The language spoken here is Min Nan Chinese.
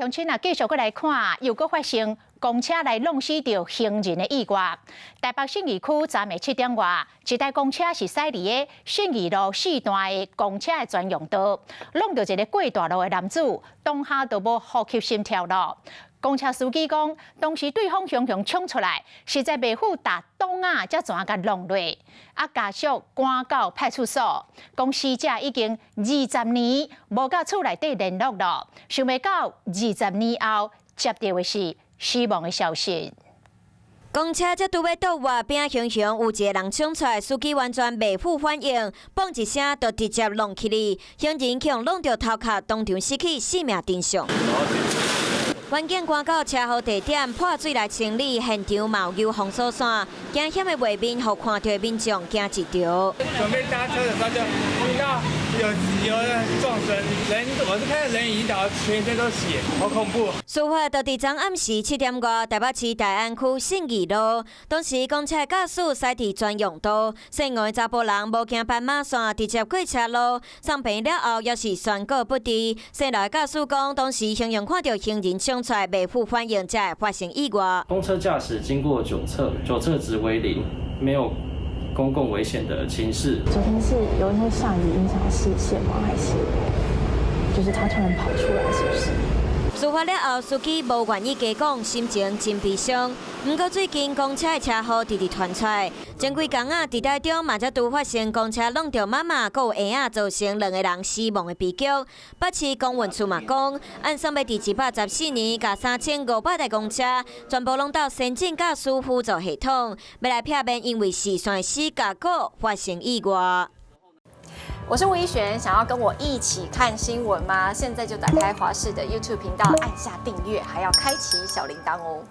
鄉親啊，繼續閣來看，又閣發生公車來挵死著行人的意外。台北信義區昨暝7點外，一台公車是駛佇个信義路四段的公車的專用道，挵著一个過大路的男子，當下就無呼吸心跳囉。公車司機講，當時對方雄雄衝出來，實在袂赴踏擋仔，才怎共挵落。啊，家屬趕到派出所，講死者已經二十年無佮厝內底聯絡囉，想袂到二十年後接著的是死亡的消息。公車才拄欲倒倚，邊仔雄雄有一个人衝出來，司機完全袂赴反應，嘣一聲就直接挵起去，行人予挵著頭殼，當場死去，性命真相。員警趕到車禍地點潑水來清理，現場嘛有封鎖線，驚險的畫面，予看著的民眾驚一趒。準備搭車的時候就聽到有撞聲，人我是看到人已經倒，全身都血，好恐怖。事發就佇昨暗時7點外，台北市大安區信義路，當時公車駕駛駛佇專用道，姓黃的查埔人無驚斑馬線，直接過車路，送病了後也是宣告不治。姓劉的駕駛講，當時雄雄看著行人衝出來，袂赴反應，才會發生意外。公車駕駛經過酒測，酒測值為0，沒有公共危險的情勢。昨天是有因為下雨影響視線嗎？還是就是他突然跑出來，是不是？事發了後，司機無願意加講，心情真悲傷。毋過最近公車的車禍直直傳出來，前幾工仔，佇台中嘛才拄發生公車挵著媽媽閣有嬰仔，造成兩个人死亡的悲劇。北市公運處嘛講，按算欲佇114年，共3500台公車全部攏導先進駕駛輔助系統，欲來避免因為視線死角閣發生意外。我是吳怡璇，想要跟我一起看新聞嗎？現在就打開華視的 YouTube 頻道，按下訂閱，還要開啟小鈴鐺哦。